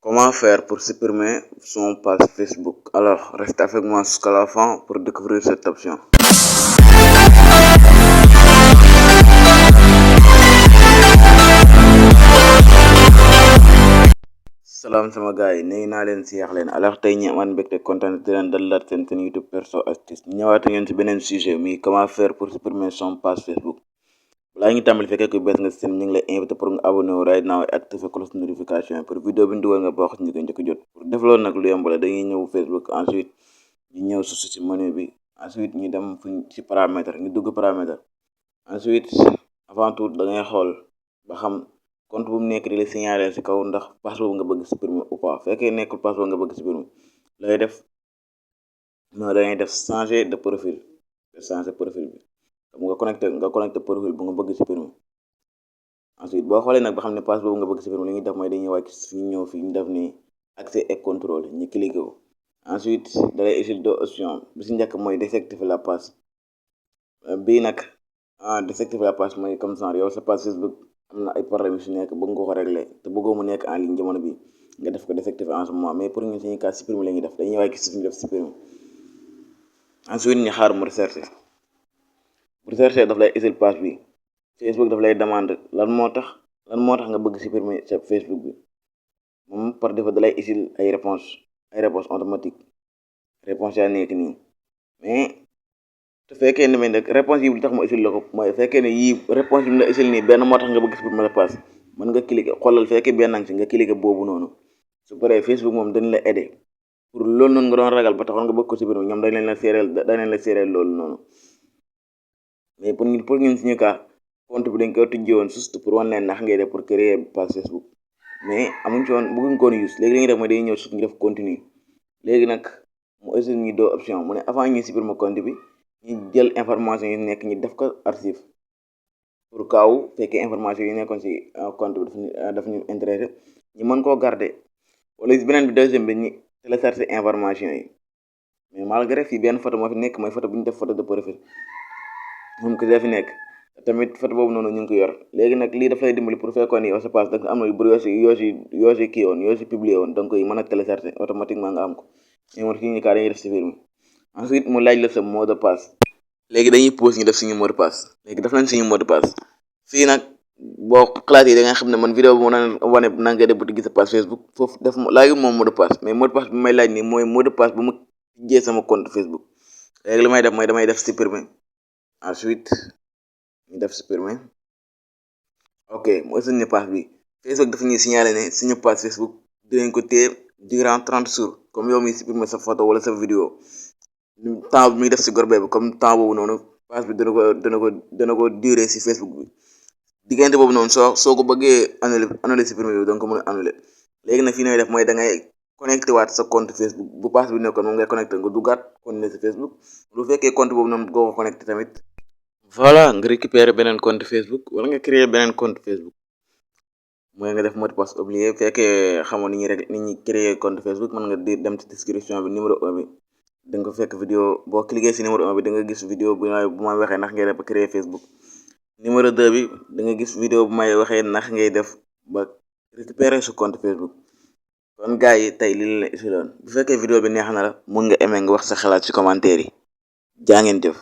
Comment faire pour supprimer son page Facebook? Alors, reste avec moi jusqu'à la fin pour découvrir cette option. Salam sama gars yi nuyu naa leen si yaax leen alors tey ñi amaan mbégte kontaan di leen dalaat seen YouTube Perso Astuce ñëwaat ngeen si beneen sujet mi comment faire pour supprimer son page Facebook. balaa ñu tàmbali fekkee ku bees nga seen ñu ngi lay invité pour nga abonné wu right now et activer cloche notification pour vidéo bi ñu dugal nga bokk ci njëkk jot pour def loolu nag lu yomb la dañuy ñëw Facebook ensuite ñu ñëw susu si menu bi ensuite ñu dem fu ci paramètre ñu dugg paramètre ensuite avant tout da ngay xool ba xam compte bu mu nekk di la signaler si kaw ndax page boobu nga bëgg supprimer ou pas fekkee nekkul page boobu nga bëgg supprimer lay def non da ngay def changer de profil changer profil bi nga connecté profil bu nga bëgg supprimer ensuite boo xoolee nag ba xam ne page boobu nga bëgg supprimer li ñuy def mooy dañuy wàcc fi ñëw fi ñu def ni accès et contrôle ñu cliqué ko ensuite dalay utile deux options bi si njëkk mooy désactiver la page bii nag désactiver la page mooy comme ça yow sa page Facebook am na ay problème yu si nekk bëgg nga ko régler te bëggoo mu nekk en ligne jamono bi nga def ko désactiver en ce moment mais pour ñu suñu cas supprimer la ñuy def dañuy wàcc suñu def supprimer ensuite ñu xaar mu rechercher daf lay utile page bi Facebook daf lay demande lan moo tax nga bëgg supprimer sa Facebook bi moom par défaut dalay utile ay réponse automatique réponse yaa nekk nii mais su fekkee ne nag réponse yi li tax mu utile la ko mooy fekkee ne yii réponse yi mu la utile nii benn moo tax nga bëgg supprimer sa page mën nga cliquer xoolal fekkee benn nang si nga cliquer boobu noonu su paree Facebook moom dañ la aider pour loolu noonu nga doon ragal ba taxoon nga bëgg ko supprimer ñoom dañ leen la séeréel loolu noonu mais pour ñun suñu cas compte bi dañ ko tijji woon juste pour wan leen ndax ngay def pour créer page Facebook mais amuñ ci woon bëgguñ ko woon use léegi li ñuy def mooy dañuy ñëw suuf ñu def continue léegi nag mu aussi ñu doo option mu ne avant ñuy supprimer compte bi ñu jël information yi nekk ñi def ko archive pour kaaw fekkee information yi nekkoon ci compte bi daf ñu intéressé ñu mën koo garder wala beneen bi deuxième bi ñu télécharger information yi mais malgré fii benn photo moo fi nekk mooy photo bu ñu def photo de profil moom ko fi nekk tamit photo boobu noonu ñu ngi ko yor léegi nag lii daf lay dimbali pour fekkoon ni yow sa page da am na yu bëri yoo si kii woon yoo si publié woon donc koy mën a télécharger automatiquement nga am ko mais moom fii ñu kaa dañuy def si biir mi ensuite mu laaj la sa mot de passe léegi dañuy pause ñu def suñu mot de passe léegi def nañ suñu mot de passe fii nag boo xalaat yi da nga xam ne man vidéo bi mu naan wane nan nga def bu gis sa page Facebook foofu def laaju moom mot de passe mais mot de passe bi may laaj nii mooy mot de passe bu ma tijjee sama compte Facebook léegi li may def mooy damay def supprimer ensuite ñu def supprimer ok mooy suñu page bi Facebook dafa ñuy signaler ne suñu page Facebook dinañ ko téye durant 30 jours comme yow mi supprimer sa photo wala sa vidéo temps bi muy def si gorbee bi comme temps boobu noonu page bi dana ko durer si Facebook bi diggante boobu noonu soo ko bëggee annuler supprimer bi donc ko mën a annuler léegi nag fii nooy def mooy da ngay connecté waat sa compte Facebook bu page bi nekkoon moom ngay connecté nga duggaat continuer si Facebook lu fekkee compte boobu noonu goo ko connecté tamit voilà nga récupérer beneen compte Facebook wala nga créer beneen compte Facebook mooy nga def mot de passe oublié fekkee xamoon ni ñuy créer compte Facebook mën nga di dem ci description bi numéro 1 bi da nga ko fekk vidéo boo cliquer si numéro 1 bi da nga gis vidéo bu ma waxee ndax ngay def ba créer Facebook numéro 2 bi da nga gis vidéo bu may waxee ndax ngay def ba récupérer sa compte Facebook kon gars yi tey li la isiloon bu fekkee vidéo bi neex na la mun nga aimer nga wax sa xalaat ci commentaire yi jaa ngeen jëf